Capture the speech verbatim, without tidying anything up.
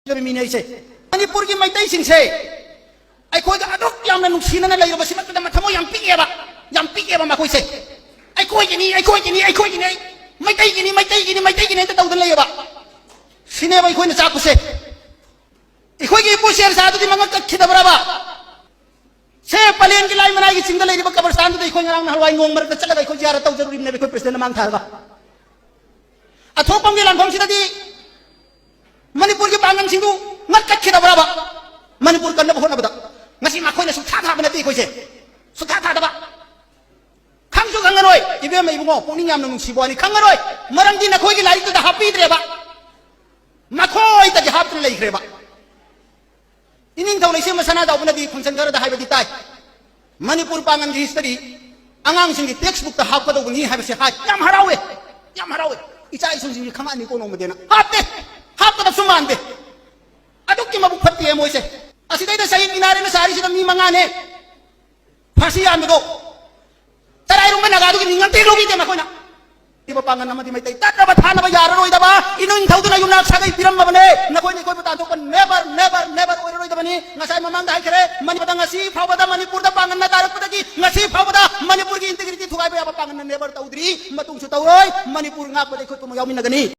ꯃꯤꯅꯦ ꯑꯩꯁꯦ꯫ ꯃꯅꯤꯄꯨꯔꯒꯤ ꯃꯩꯇꯩꯁꯤꯡꯁꯦ ꯑꯩꯈꯣꯏꯒ ꯑꯗꯨꯛ ꯌꯥꯝꯅ ꯅꯨꯡꯁꯤꯅꯅ ꯂꯩꯔꯕꯁꯤꯃꯛꯇꯗ ꯃꯊꯃꯣꯏ ꯌꯥꯝ ꯄꯤꯛꯑꯦꯕ, ꯌꯥꯝ ꯄꯤꯛꯑꯦꯕ ꯃꯈꯣꯏꯁꯦ꯫ "ꯑꯩꯈꯣꯏꯒꯤꯅꯤ, ꯑꯩꯈꯣꯏꯒꯤꯅꯤ, ꯑꯩꯈꯣꯏꯒꯤꯅꯤ, ꯑꯩ ꯃꯩꯇꯩꯒꯤꯅꯤ, ꯃꯩꯇꯩꯒꯤꯅꯤ, ꯃꯩꯇꯩꯒꯤꯅꯤ" ꯍꯦꯛꯇ ꯇꯧꯗꯅ ꯂꯩꯌꯦꯕ꯫ ꯁꯤꯅꯦꯕ ꯑꯩꯈꯣꯏꯅ ꯆꯥꯛꯄꯁꯦ꯫ ꯑꯩꯈꯣꯏꯒꯤ ꯏꯄꯨ ꯁꯦꯔ ꯁꯥꯍꯗꯨꯗꯤ ꯃꯉꯛ ꯀꯛꯈꯤꯗꯕ꯭ꯔꯕ? ꯁꯦ ꯄꯂꯦꯟꯒꯤ ꯂꯥꯏ ꯃꯅꯥꯏꯒꯤ ꯆꯤꯡꯗ ꯂꯩꯔꯤꯕ ꯀꯕꯔꯁꯇꯥꯟꯗꯨꯗ ꯑꯩꯈꯣꯏ ꯉꯔꯥꯡ ꯅꯍꯥꯟꯋꯥꯏ ꯅꯣꯡ ꯃꯔꯛꯇ ꯆꯠꯂꯒ ꯑꯩꯈꯣꯏ ꯖꯤꯌꯥꯔꯠ ꯇꯧꯖꯔꯨꯔꯤꯕꯅꯦꯕ, ꯑꯩꯈꯣꯏ ꯄ꯭ꯔꯁꯤꯗꯦꯟꯅ ꯃꯥꯡ ꯊꯥꯔꯒ꯫ ꯑꯊꯣꯛꯄꯝꯒꯤ ꯂꯥꯟꯐꯝꯁꯤꯗꯗꯤ ꯃꯅꯤꯄꯨꯔꯒꯤ ꯄꯥꯡꯒꯜꯁꯤꯡꯗꯨ ꯉꯛꯀꯠꯈꯤꯗꯕ꯭ꯔꯕ? ꯃꯅꯤꯄꯨꯔ ꯀꯟꯅꯕ ꯍꯣꯠꯅꯕꯗ ꯉꯁꯤ ꯃꯈꯣꯏꯅ ꯁꯨꯛꯊꯥ ꯊꯥꯕ ꯅꯠꯇꯦ ꯑꯩꯈꯣꯏꯁꯦ, ꯁꯨꯛꯊꯥ ꯊꯥꯗꯕ꯫ ꯈꯪꯁꯨ ꯈꯪꯉꯔꯣꯏ꯫ ꯏꯕꯦꯝꯃ ꯏꯕꯨꯡꯉꯣ, ꯄꯨꯛꯅꯤꯡ ꯌꯥꯝꯅ ꯅꯨꯡꯁꯤꯕ ꯋꯥꯅꯤ, ꯈꯪꯉꯔꯣꯏ꯫ ꯃꯔꯝꯗꯤ ꯅꯈꯣꯏꯒꯤ ꯂꯥꯏꯔꯤꯛꯇꯨꯗ ꯍꯥꯞꯄꯤꯗ꯭ꯔꯦꯕ, ꯃꯈꯣꯏꯗꯒꯤ ꯍꯥꯞꯇꯅ ꯂꯩꯈ꯭ꯔꯦꯕ꯫ ꯏꯅꯤꯡꯊꯧ ꯂꯩꯁꯦꯝꯕ ꯁꯅꯥꯖꯥꯎꯕꯅꯗꯤ function ꯈꯔꯗ ꯍꯥꯏꯕꯗꯤ ꯇꯥꯏ, ꯃꯅꯤꯄꯨꯔ ꯄꯥꯡꯒꯟꯒꯤ history ꯑꯉꯥꯡꯁꯤꯡꯒꯤ text bookꯇ ꯍꯥꯞꯀꯗꯧꯕꯅꯤ ꯍꯥꯏꯕꯁꯦ ꯍꯥꯏ꯫ ꯌꯥꯝ ꯍꯔꯥꯎꯋꯦ, ꯌꯥꯝ ꯍꯔꯥꯎꯋꯦ꯫ ꯏꯆꯥ ꯏꯁꯨꯁꯤꯡꯁꯤ ꯈꯪꯉꯛꯑꯅꯤꯀꯣ ꯅꯣꯡꯃꯗꯤꯅ꯫ ꯍꯥꯞꯇꯦ, ꯍꯥꯞꯀꯗꯕꯁꯨ ꯃꯥꯟꯗꯦ꯫ ꯑꯗꯨꯛꯀꯤ ꯃꯕꯨꯛ ꯐꯠꯇꯦ ꯃꯣꯏꯁꯦ꯫ ꯑꯁꯤꯗꯩꯗ ꯁꯍꯤꯗ ꯃꯤꯅꯥꯔꯦꯅ ꯁꯥꯔꯤꯁꯤꯗ ꯃꯤ ꯃꯉꯥꯅꯦ ꯐꯥꯁꯤ ꯌꯥꯟꯕꯗꯣ꯫ ꯆꯔꯥꯏꯔꯨꯝꯕ ꯅꯥꯒꯥꯗꯨꯒꯤ ꯃꯤꯡ ꯑꯝꯇ ꯂꯧꯕꯤꯗꯦ ꯃꯈꯣꯏꯅ꯫ ꯏꯕ ꯄꯥꯡꯒꯜ ꯑꯃꯗꯤ ꯃꯩꯇꯩ ꯇꯠꯅꯕ ꯊꯥꯅꯕ ꯌꯥꯔꯔꯣꯏꯗꯕ ꯏꯅꯤꯡꯊꯧꯗꯨꯅ ꯌꯨꯝꯅꯥꯛ ꯁꯥꯒꯩ ꯄꯤꯔꯝꯃꯕꯅꯦ꯫ ꯅꯈꯣꯏꯅ ꯑꯩꯈꯣꯏꯕꯨ ꯇꯥꯟꯊꯣꯛꯄ never, never, never ꯑꯣꯏꯔꯔꯣꯏꯗꯕꯅꯤ꯫ ꯉꯁꯥꯏ ꯃꯃꯥꯡꯗ ꯍꯥꯏꯈ꯭ꯔꯦ, ꯃꯅꯤꯄꯨꯔꯗ ꯉꯁꯤ ꯐꯥꯎꯕꯗ ꯃꯅꯤꯄꯨꯔꯗ ꯄꯥꯡꯒꯜꯅ ꯇꯥꯔꯛꯄꯗꯒꯤ ꯉꯁꯤ ꯐꯥꯎꯕꯗ ꯃꯅꯤꯄꯨꯔꯒꯤ integrity ꯊꯨꯒꯥꯏꯕ ꯌꯥꯕ ꯄꯥꯡꯒꯜꯅ never ꯇꯧꯗ꯭ꯔꯤ, ꯃꯇꯨꯡꯁꯨ ꯇꯧꯔꯣꯏ꯫ ꯃꯅꯤꯄꯨꯔ ꯉꯥꯛꯄꯗ ꯑꯩꯈꯣꯏ ꯄꯨꯝꯅꯃꯛ ꯌꯥꯎꯃꯤꯟꯅꯒꯅꯤ꯫